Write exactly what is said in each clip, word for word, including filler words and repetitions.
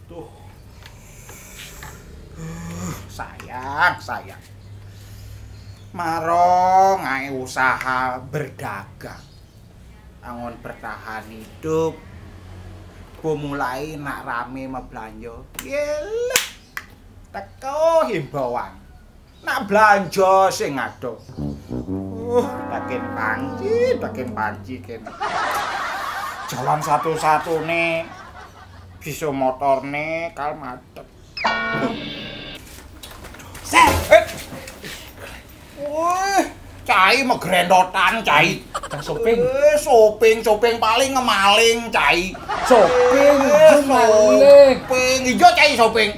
Tuh. Sayang, sayang. Maro ngae usaha berdagang. Angon bertahan hidup. Bo mulai nak rame mablanjo. Yeleh. Teko himbauan. Nak blanjo sing ado. Uh, taken panci, taken panci kene. Jalan satu-satune bisa motorne kal macet. Set. Eh. Wih, cai megrendotan, cai. Cang soping. Eh, soping, soping paling ngemaling, cai. Soping, eh, maling. Soping, ijo cai soping.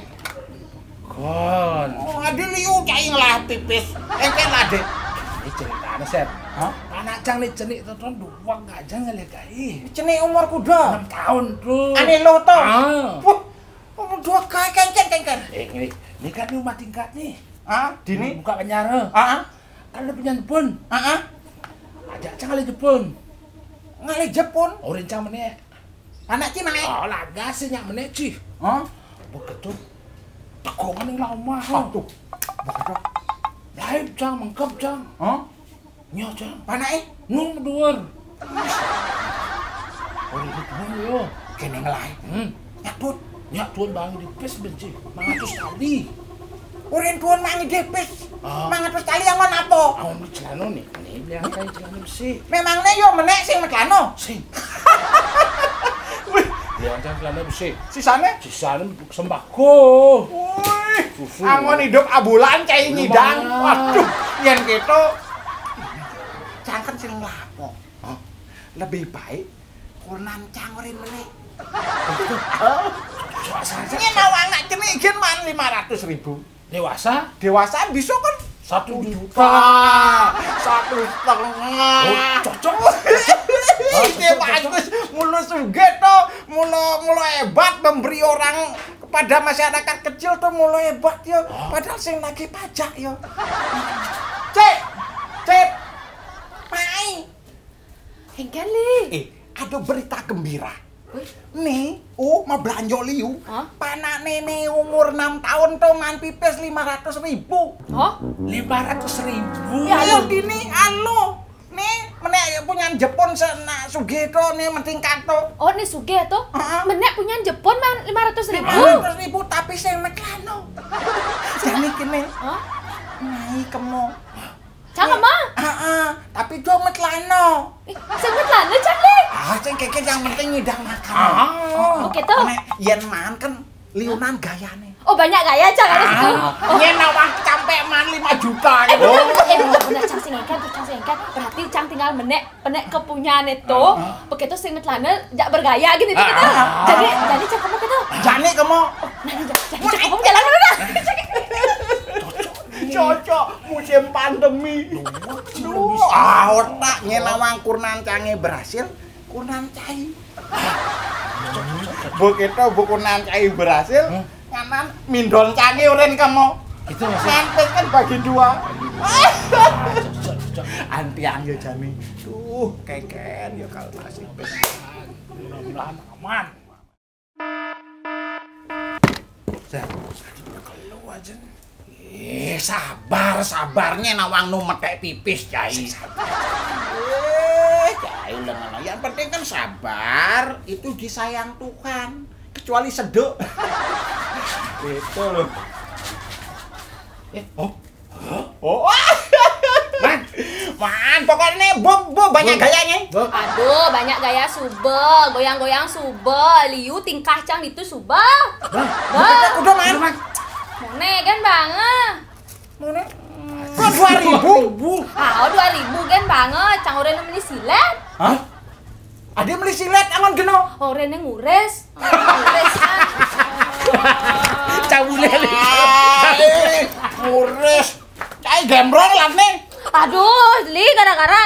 Kon. Oh, adi liu cai ngelah pipis. Engken ade. Ini ceritane, Sep. Hah? Anak cang ni cenik tonton duwang gak aja ngeliat kai. Cenik umur kuda. Enam tahun, Bro. Ane lo to. Ah. Wah, umur dua kai kengken, kengken. Eh, ini, ini kan rumah tingkat nih. Ah, dini? Buka penjara. Ah, ah. Kan ada punya Jepun. Ah, ah. Ajak cang kali Jepun. Ngalih Jepun? Orin cang meneh. Anak ci meneh. Oh, lagas sih nyak meneh ci. Hah? Begitu. Tegongan yang lama. Aduh. Begitu. Lain cang, mengkep cang. Hah? Nya cang. Panake? Nung duwer. Orin Jepun yo. Kene ngelai. Hmm. Nyak pun. Nyak tuan bangi di pes benci. Mangatus tali. Orin tuan mangi di pes. Ah. Mangatus tali yang mana apa? Awon beli celana nih. Nih beli angkai celana besi. Memangnya yo menek sing metlano. Sing. Wih, beli angkai celana besi. Sisane? Sisane sembako. Wih, susu. Angon hidup abulan cai nyidang. Lumayan. Waduh, yen gitu. Cangken sing lapo. Hah? Lebih baik kurnan cang orin menek. Soal saja. Ini nawang nak cenik gen man lima ratus ribu. Dewasa? Dewasa bisa kan satu juta, satu setengah. Oh, cocok. Ini bagus, mulu suge to, mulu mulu hebat memberi orang kepada masyarakat kecil to mulu hebat ya. Padahal sing lagi pajak ya. Cek, cek, mai. Hengkeli. Eh, ada berita gembira. Wih. Nih, oh, mablanjo liu. Hah? Panakne nih umur enam tahun to man pipis lima ratus ribu. Hah? Lima ratus ribu. Ya, ayo dini, alo. Nih, menek punya Jepun sena sugih to, nih mentingkat to. Oh, nih sugih to? Heeh. Menek punya Jepun man lima ratus ribu. Lima ratus ribu, tapi sing metlano. Jane kene. Hah? Nai kemo. Cang kemo? Heeh, tapi do metlano. Eh, sing metlano cang le. Ah, sing keke yang penting nyidang makan. Ah. Oh, gitu. Nek yen man kan liunan gayane. Oh, banyak gaya cang ada situ. Ah. Oh. Yen nawang campe man lima juta gitu. Eh, bener, bener, bener, cang sing engken, cang sing engken. Berarti cang tinggal menek, menek kepunyaan itu. Ah. Begitu sing metlano jak bergaya gitu, gitu. Ah. Jadi, jadi cang kemo gitu. Jane kemo. Nah, ini jadi cang kemo jalan dulu dah. Cocok musim pandemi. Duh, ah, otak nyen nawang kurnan cange berhasil, kurnan cai. Bu kita bu kurnan cai berhasil, nganan mindon cange uren kamu. Itu maksud. Nanti kan bagi dua. Anti angyo jani. Tuh, keken ya kalau masih. Mudah-mudahan aman. Sep, kelu aja. Eh, sabar, sabarnya nawang nu metek pipis, Cai. Eh, Cai, udah mana? Yang penting kan sabar, itu disayang Tuhan. Kecuali sedek. Itu loh. Eh, oh, Oh. Man, man, pokoknya bu, bu banyak gayanya. Aduh, banyak gaya suba, goyang-goyang suba, liu tingkah cang itu suba. Bah, udah man. Udah, man. Mone kan bang. Mone. Kok dua ribu? Ah, oh, dua ribu kan bang, cang orang meni silet. Hah? Ade meli silet angon geno. Orang yang ngures. Ngures, ah. Cabule li. Ai, ngures. Cai gembrong lah nih. Aduh, li gara-gara